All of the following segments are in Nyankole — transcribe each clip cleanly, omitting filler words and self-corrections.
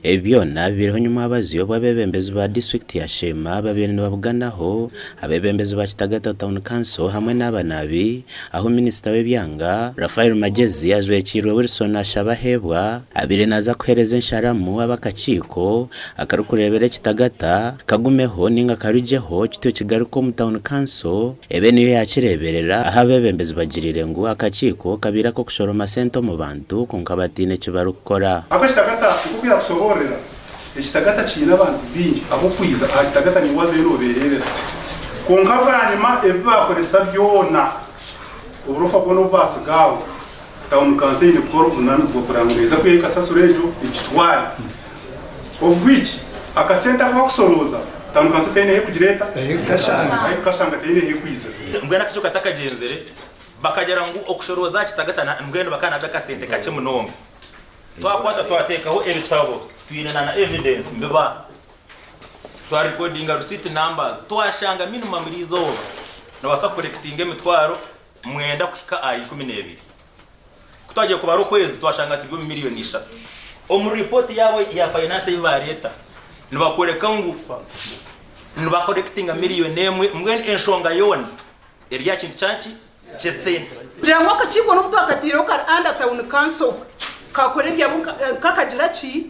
Ebi byona bibaireho nyomwabazyo obu abeebembezi ba disiturikiti ya Sheema babaire nibabuganaho abeebembezi ba Kitagata Town Council hamwe n'abanaabi ahu minisita w'ebyanga, Raphael Magyezi ajwekiirwe Wilson Ashabaheebwa abaire naaza kuheereza ensharamu ab'akakiiko akarikureebera ekitagata kagumeho ninga karugyeho kityo kigaruke omu Town Council ebe niyo yaakireeberera ahu abeebembezi bagiriire ngu akakiiko kabaire ak'okushoroma sente omu bantu kwonka bataine eki barikukora. Ahabwa ekitagata nk'oku yaatushoboororera, ekitagata kiine abantu baingi ab'okwiza aha kitagata niiwe wazayo noobeereebera. Kwonka bwanyima ebi baakoresa byona, oburofa bwona obu baatsiga aho, Tawuni Kanso eine kutwara obuvunaanizibwa kureba ngu neeza kwihayo kasasiro egyo egitware. Of which akasente aku bakusorooza, Tawuni Kanso teine ahu erikugireeta, ahu erikukashanga teine ahu erikwizira. Mbwenu akakiiko katakagyenzire, bakagira ngu okushorooza aha kitagata mbwenu bakaba nabyo akasente kakye munonga. Twakwata twateekaho ebitabo twine na na evidence mbiba twa recordinga receipt numbers twashanga minimum eriizooba nobaasa kucollectinga emitwaro mwenda kuhika aha 12. Ku twagiire kubara okwezi twashanga turi omu miriyoni ishatu. Omu ripooti yaabo ya finance ei baareeta nibakworeka ngu nibacollectinga miriyoni emwe mbwenu enshonga yoona eri aha kintu kyaki? Ky'esente. Ngira ngu akakiiko n'obu twakataireho kari under town council kakora ebyabo nkakagira ki?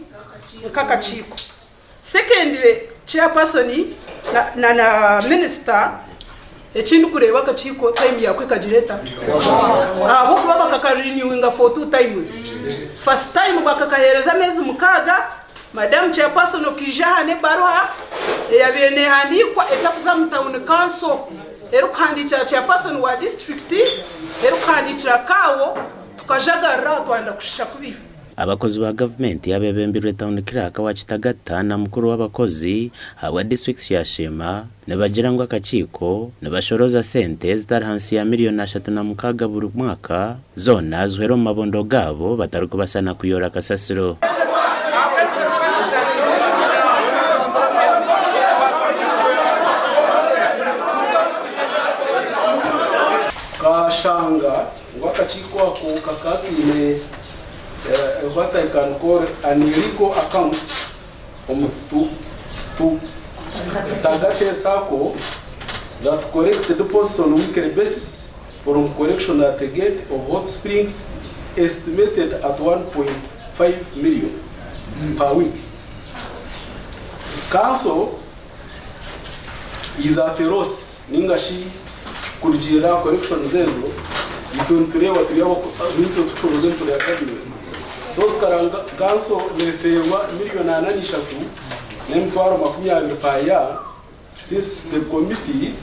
Nk'akakiiko. Secondly chairperson na na minister ekindikureeba akakiiko time yako ekagira eta? Ahabw'okuba bakaka renewinga for two times. First time bakakaheereza ameezi mukaaga, madam chairperson okaija aha n'ebaruha eyabaire nehandiikwa etakuza mu town council erikuhandiikira chairperson wa district, erikuhandiikira CAO, tukajagarira aha twayenda kushisha kubi. Abakozi ba gavumenti abebembirwe Town Clerk wa Kitagata na mukuru w'abakozi ahabwa disiturikiti ya Sheema nibagira ngu akakiiko nibashorooza sente ezitari hansi ya miriyoni 36 buri mwaka zoona zihwera omu mabondo gaabo batarikubaasa na kuyoora kasasiro. Kashanga ngu akakiiko ako kakaba kaine what I can call an illegal account omu Kitagata Sacco that collect deposits on weekly basis from collection at the gate of Hot Springs estimated at 1.5 million per week. Council is at a loss ninga shi kurugiirira aha collections ezo itwe nitureeba turi nitwe tukushoroza emishoro ya gavumenti so tukaranga council nefeerwa miriyoni ana na ishatu n'emitwaro 20 per year since the committee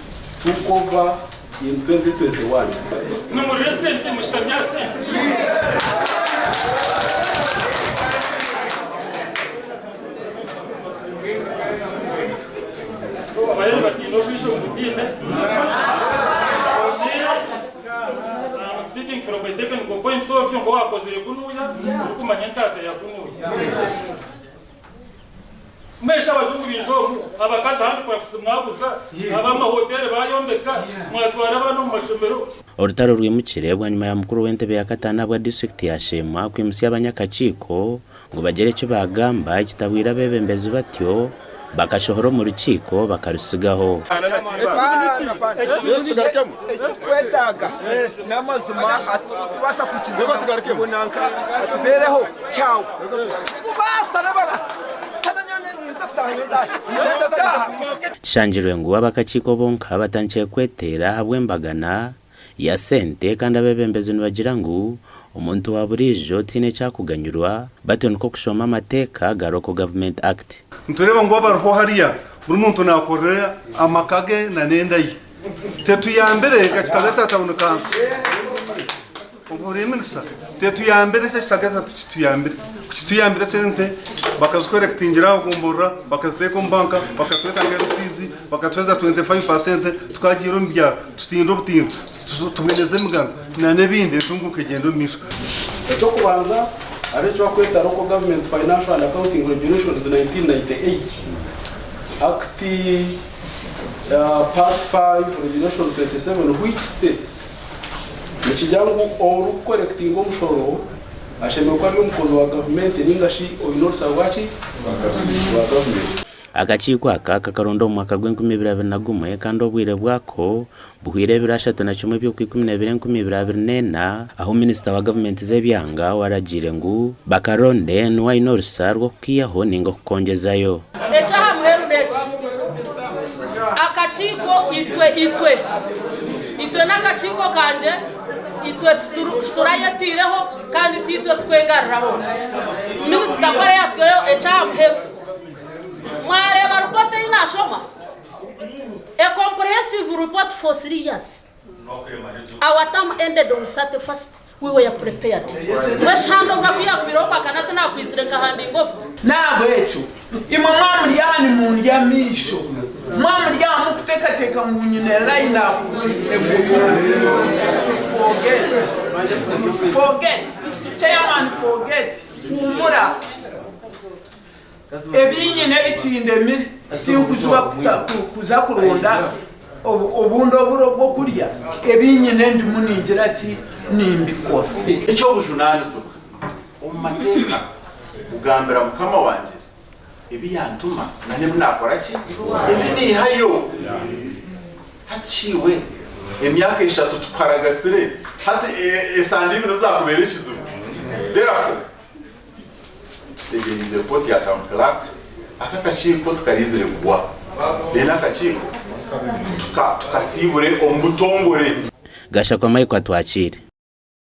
took over in 2021. Nimurira esente, mushutami aha sente. Abayeri batiine obwija omu butiine. I'm speaking from a technical point of view nk'owakozire kunuya orikumanya entaasya ya kunuya. Mbwenu shi abajungu baija omu, abakazi handicrafts mwaguza, ab'amahoteeri bayombeka, mwatwara abaana omu mashomero. Orutaro rwimukire bwanyima ya mukuru w'entebe ya kataano ahabwa disiturikiti ya Sheema kwimutsya abanyakakiiko ngu bagire eki baagamba ekitabwire abeebembezi batyo bakashohora omu rukiiko bakarutsigaho. Ekitukwetaaga n'amazima atukubaasa kwikiriza ngu nanka atubeereho kyawe. Titukubaasa n'abara Kishangirwe ngu ab'akakiiko bonka batandikire kweteera ahabw'embagana ya sente kandi abeebembezi nibagira ngu omuntu wa buriijo tihaine eki akuganyirwa batyo nikwo kushoma amateeka ga Local Government Act. Nitureeba ngu abariho hariya buri muntu nakorera amaka ge na n'enda ye. Tetuyambire nka Kitagata Town Council. Obwo minisita tetuyambire eki ekitagata tikituyambire. Ku kituyambire esente bakazikorekitingira aho gomborora bakaziteeka omu banka bakatweta nka LCs bakatuheereza 25% tukagiira omu byaro tutinde obutindo tuboneze emigano na n'ebindi entunguuka egyende omu maisho. Eky'okubanza hariho eki barikweta Local Government Financial and Accounting Regulations 1998 Act Part 5 Regulation 27 which states Nikigira ngu orikukorekitinga omushoro Ashemereire kuba ari omukozi wa gavumenti ninga shi oine orusa rwa ki? Rwa gavumenti. Akakiiko aka kakaronda omu mwaka gw'enkumi ibiri 21 kandi obwire bwako buhwire ebiro 31 eby'Okwikuminebiri 2024 ahu minisita wa gavumenti z'ebyanga waragiire ngu bakaronde niwe aine orusa rw'okukiihaho ninga okukongezayo. Eky'aha muheru n'eki, akakiiko itwe itwe itwe n'akakiiko kangye itwe titurayeteireho kandi tiitwe tukwegaruraho. Minisita ku arayatwireho eky'aha muheru, mwareeba ripooti ei naashoma? A comprehensive report for 3 years. Our term ended on 31st. We were prepared. Mbwenu handover ku yakubireho okwakana tinakwizire nkahandinga over. N'ahabw'ekyo imwe mwamuri aha nimundya amaisho, mwamuri aha murikuteekateeka ngu nyine line up with a good Forget, forget, chairman forget, huumura. Ebi nyine bikindemire, tinkujuba kuza kuronda obundi oburo bw'okurya, ebi nyine ndimu ningira ki, nimbikora. Eky'obujunaanizibwa omu mateeka kugambira mukama wangye ebi yantuma na n'ebi naakora ki? Ebi naihayo. Hati shi iwe emyaka eshatu tukuharagasire, hati esande ibiri nizo zaakubeera ekizibu? Therefore, Tutegyereize ripooti ya Town Clerk, aka akakiiko tukariizire kugwa then akakiiko tukasiibure omu butongore. Gashakwa Michael Atwakiire.